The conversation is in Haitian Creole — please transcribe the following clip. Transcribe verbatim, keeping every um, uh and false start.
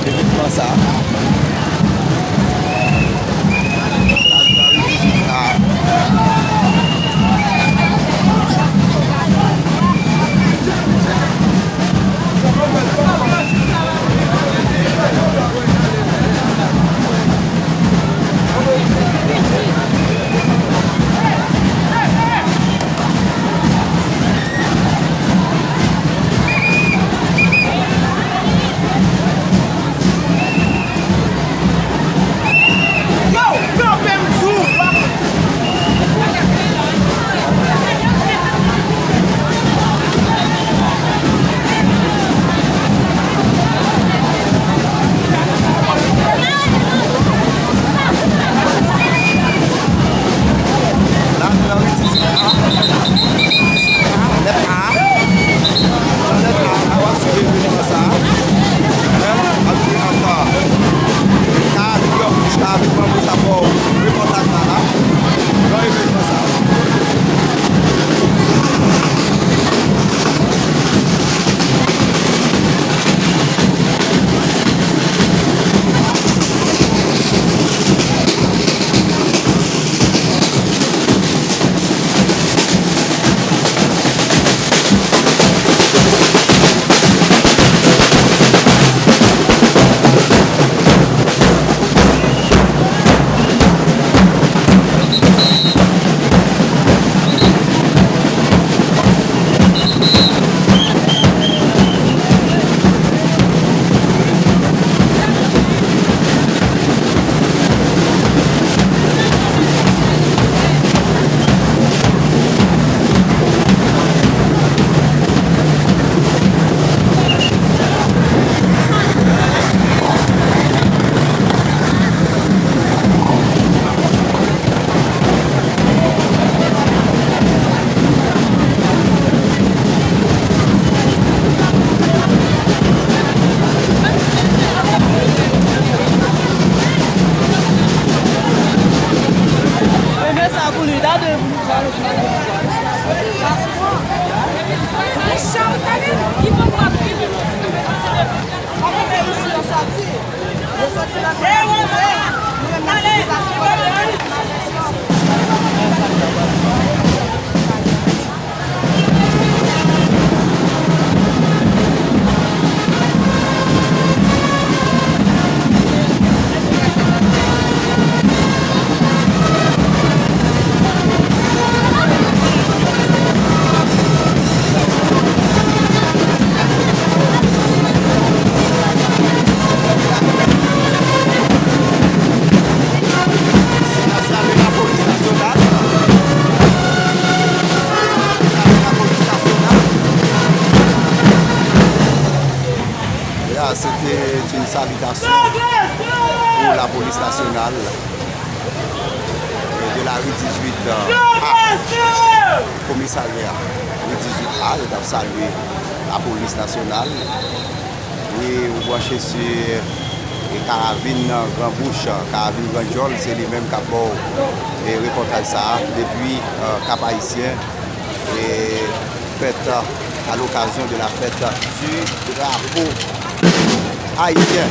Evenman sa. Yo, kanpe m di w, pa Lèt A. Nan lèt A, a w ap swiv evenman sa a. Ant, ant Karavin Gran Bouch la avèk Gran Bouch ap ba w repòtaj la la. Nan evenman sa a. Mete sa pou li, gade pou nou. Salye lapolis nasyonal. Salye lapolis nasyonal. Ya, c'était une salutation pour la police nationale. De la rue dix-huit A, komisarya rue dix-huit A, yo t ap salye lapolis nasyonal. Wi, ou branche sou, e, Karavin Gran Bouch, Karavin Gran Djòl, se li menm k ap ba w, e, repòtaj sa a depi, e, Kap Ayisyen, e, fèt, e, à l'occasion de la fête du drapeau haïtien.